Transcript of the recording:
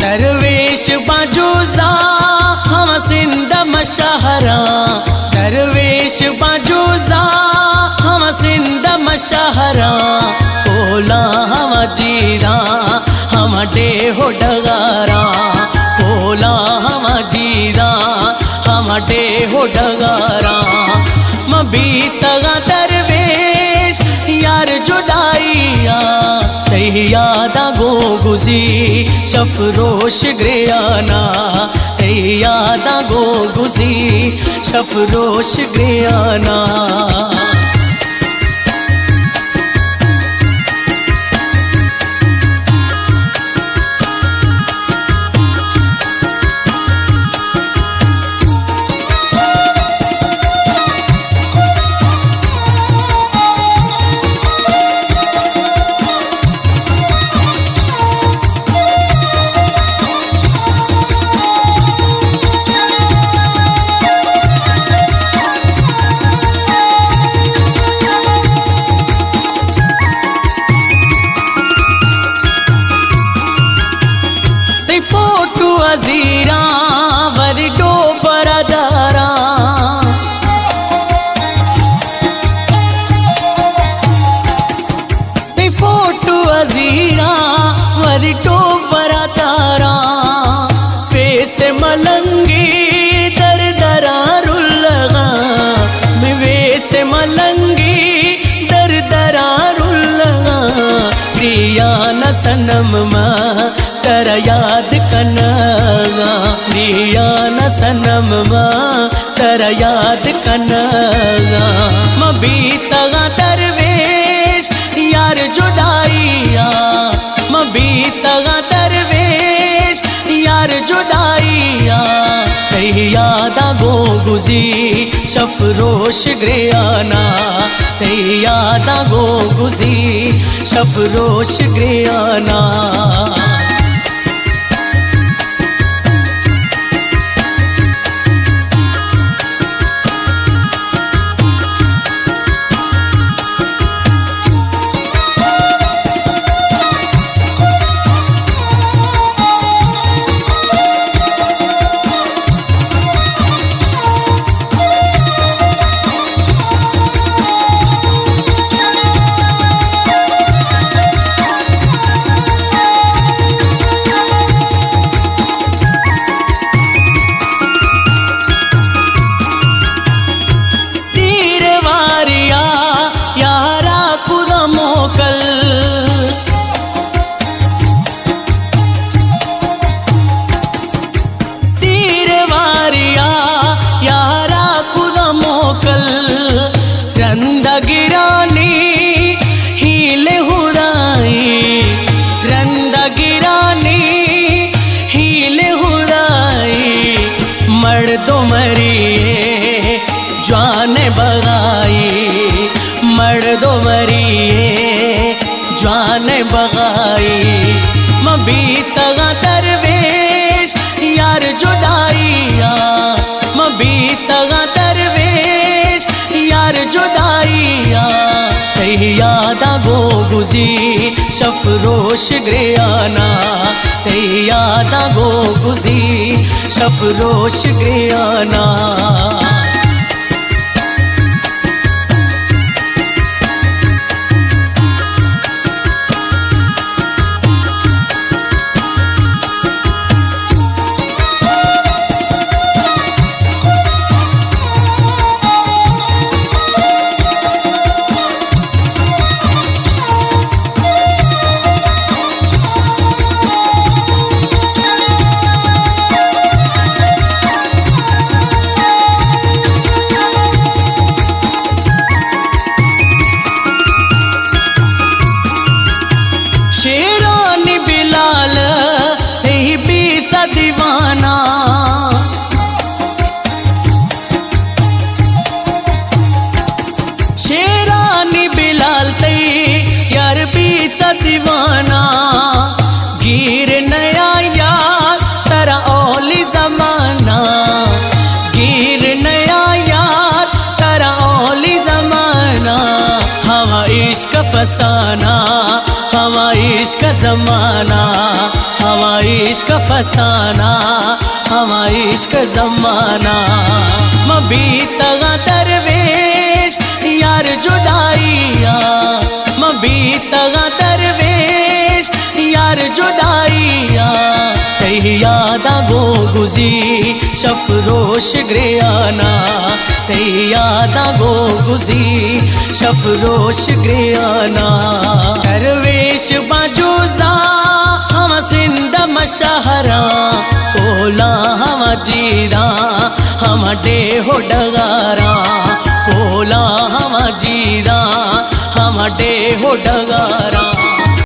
درویش باجوزا ہم سندھ مشہراں، درویش باجوزا ہم سندھ مشہراں، پولاں ہم جیراں ہم ڈیہہ ڈگاراں، پولاں ہم جیراں ہم ڈیہہ ڈگاراں۔ من بیتگاں درویش یار جدائی ءَ، تئی یاداں گوں گزی شف روش گریاناں، تئی یاداں گوں گزی شف روش گریاناں۔ تئی فوٹو ءَ زیراں وتی ڈوبر ءَ داراں، تئی فوٹو ءَ زیراں وتی ڈوبر ءَ داراں۔ ویس ملنگی در دراں رلغاں، من ویس ملنگی در دراں رلغاں۔ دیان صنم ما ترا یاد کنگاں، دیان صنم ما ترا یاد کنگاں۔ من بیتگاں درویش یار جدائی ءَ، من بیتگاں درویش یار جدائی ءَ۔ تئی یاداں گوں گزی شف روش گریاناں، تئی یاداں گوں گزی شف روش گریاناں۔ تیر واریا یارا کدم موکل، تیر واریا یارا کدم موکل، رند گرانی ہیل ہدائی، رند گرانی ہیل ہدائی، مڑدو مریے جوان بغائی، مڑدو مریے جوان بغائی۔ من بیتگاں درویش یار جدائی ءَ، من بیتگاں درویش یار جدائی ءَ۔ تئی یاداں گوں گزی شف روش گریاناں، تئی یاداں گوں گزی شف روش گریاناں۔ شیرانی بلال تئی بیت دیوانہ، شیرانی بلال تئی یار بیت دیوانہ۔ گیر نیا یار ترا اولی زمانہ، گیر نیا یار ترا اولی زمانہ۔ ہوا عشق فسانہ، ہوا عشق زمانہ، ہما عشق افسانہ، ہما عشق زمانہ، من بیتگاں درویش یار جدائی ءَ، من بیتگاں درویش یار جدائی ءَ، تئی یاداں گوں گوزی شف روش گریاناں، تئی یاداں گوں گوزی شف روش گریاناں۔ درویش باں جوزاں ہما سندھ مشہراں، پولاں ہما جیداں ہما ڈیہہ ءُ ڈگاراں، پولاں ہما جیداں ہما ڈیہہ ءُ ڈگاراں۔